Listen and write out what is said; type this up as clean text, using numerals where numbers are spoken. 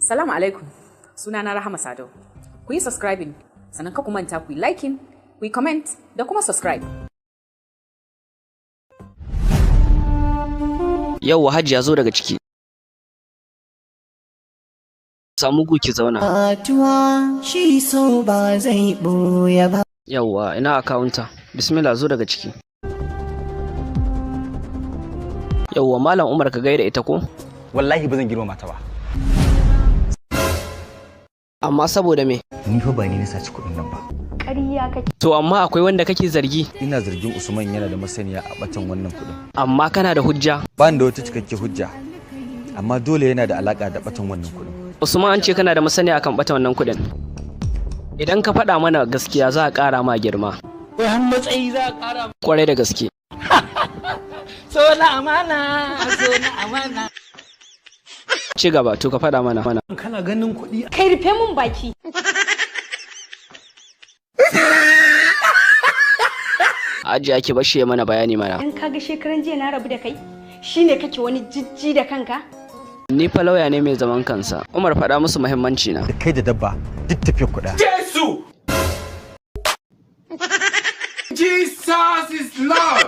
Salamu alaikum. Sunana Rahama Sadau. Ku yi subscribing, sannan ka ku manta ku yi liking, ku yi comment da kuma subscribe. Yauwa, Hajiya, zo daga ciki. Samu gu ki zauna. Fatuwa shi so ba zai ɓoye ba. Yauwa, ina akawunta. Bismillah, zo daga ciki. Yauwa, Malam Umar, ka gaida ita ko? Wallahi ba zan girmama ta ba. Amma saboda me? Ni fa ba ni na saci kuɗin nan ba. Ƙarya kake. To amma akwai wanda kake zargi? Ina zargin Usman yana da masaniya a batan wannan kuɗin. Amma kana da hujja? Ba ni da wata cikakke hujja, amma dole yana da alaka da batan wannan kuɗin. Usman, an ce kana da masaniya akan bata wannan kuɗin. Idan ka faɗa mana gaskiya, za a ƙara ma girma. Wai har matsayi za a ƙara? Kwarai da gaske. So na amana, so na amana. Ci gaba, to ka faɗa mana. Kana ganin kuɗi. Kai, rufe mun baki. Hajiya, ki bashi ya mana bayani mana. In ka ga shekaran jiya na rabu da kai, shine kake wani jijji da kanka? Ni fa lauya ne mai zaman kansa. Umar, faɗa musu muhimmanci na. Da kai da dabba duk tafiyar kuɗa. Jesus is Lord.